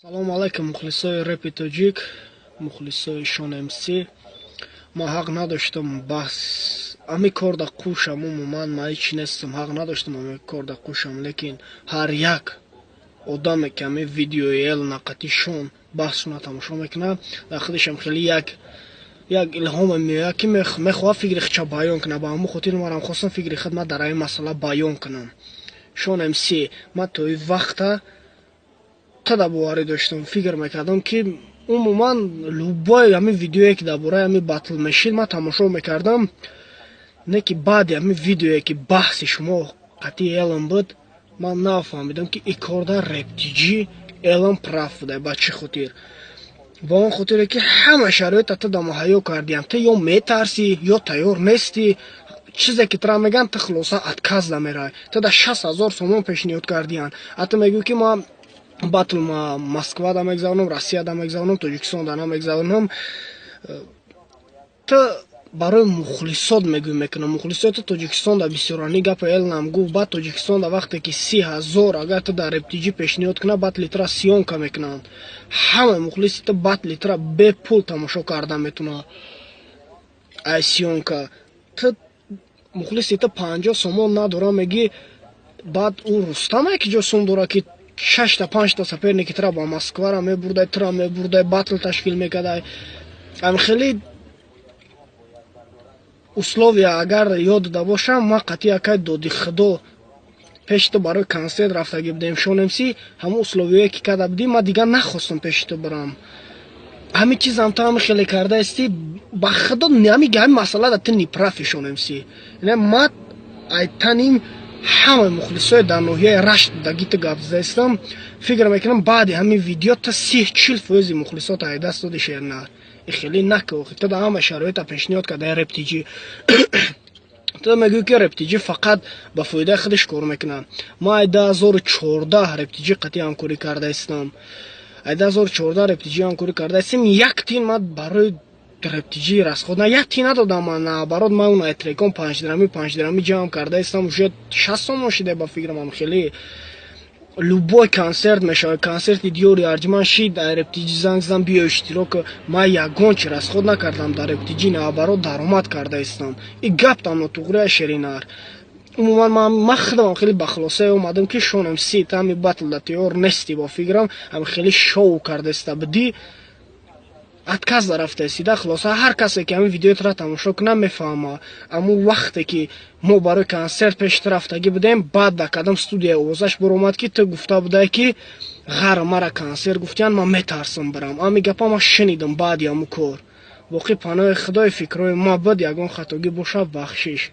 Салому алайкум, мухлисои репи тоҷик, мухлисои Шон МС. Ман ҳақ надоштам баҳс ами кор да қушам. Умуман, ман ҳеч нестам, ҳақ надоштам ами кор да қушам, лекин ҳар як одаме, ки ами видеои эл нақати Шон баҳсуна тамошо мекунад, дар худашам хеле як илҳоме меояд, ки мехоҳад фикри худша баён кунад. Ба ҳамон хотир манам хостам фикри худма дар ҳамин масъала баён кунам. Шон МС, ман то ин вақта тада боварӣ доштам, фикр мекардам, ки умуман любой ҳамин видеое, ки дар бораи ҳамин батл мешид, ман тамошо мекардам. Не ки баъди ҳамин видеое, ки баҳси шумо қатъи Элм буд, ман нафаҳмидам, ки ин кор дар Рептиҷи Элм прав буда. Ба чӣ хотир? Ба он хотире, ки ҳама шароита ту да муҳайё кардиям. Ту ё метарсӣ, ё тайёр нестӣ. Чизе ки тура мегӯянд, ту хулоса отказ намеравӣ. Ту да 60 000 сомон пешниҳод кардиянд, а ту мегӯӣ, ки ман батл ма Москвада мегзаронам, Россияда мегзаронам, Тоҷикистонда намегзаронам. Ту барои мухлисот мегӯй мекунам, мухлисоти Тоҷикистонда бисёрани гапа Элнам гуфт. Баъд Тоҷикистонда вақте ки 30 000 агар ту дар Рептиҷӣ пешниҳод кунад, батли тура съёмка мекунанд. Ҳамаи мухлиси ту батли тура бепул тамошо карда метавонад. Ай съёмка ту мухлиси ту 50 сомон надорам мегӣ. Баъд ӯ Рустаме, ки ҷо сум дора, ки шашта, панҷта соперники тура ба Москвара мебурдай, тура мебурдай, батл ташкил мекардай. Ам хеле условия агар ёд дода бошам, ман қатъи акай доди худо пеши ту барои консерт рафтагӣ будем. Шон МС, ҳамон условие, ки карда будӣ, ман дигар нахостам пеши ту бирам. Ҳамин чизам ту ҳами хеле кардаисти. Ба худо, ҳами масъала да ту неправ и, Шон МС. Ман айтаним ҳамаи мухлисои дар ноҳияи Рашт даги ту гап задаистам. Фикр мекунам, баъди ҳамин видео ту 30-40 фоизи мухлисот ай даст доди. Шернар, и хеле накӯ. Ту да ҳама шароита пешниҳод карда Рептиҷи. Ту мегӯӣ, ки Рептиҷи фақат ба фоидаи худаш кор мекунад. Ман ай 2014 Рептиҷи қатъи ҳамкорӣ кардаистам. Ай 2014 Рептиҷи ҳамкорӣ кардаистем. Як тин ман барои Рептиҷи расход на, як тин надодам. Ман наоборот, ман он айтрекон 5 дирами, 5 дирами ҷамъ кардаистам, уже 60 сомон шида, ба фикрам. Хеле любой консерт мешавад, консерти диёри арҷман шид, ай Рептиҷи занг задам, биё иштирок. Ман ягон чи расход накардам дар Рептиҷи, наоборот, даромад кардаистам. И гаптам нотуғрия, шеринар. Умуман, ман худам хеле ба хулосае омадам, ки Шон МС, тами батл да тайёр нестӣ. Бо фикрам, ам хеле шоу кардаиста будӣ, отказ дарафтаисти да. Хулоса, ҳар касе, ки ҳамин видеои тамошо кунам, мефаҳма. Аммо вақте ки мо барои консерт пеши ту рафтагӣ будем, баъд дар кадом студияи овозаш баромад, ки ту гуфта будай, ки ғар мара консерт гуфтиян, ман метарсам бирам. Ами гапа ман шунидам баъди ҳамун кор. Боқӣ паноҳи худои. Фикрҳои ма буд, ягон хатогӣ боша, бахшиш.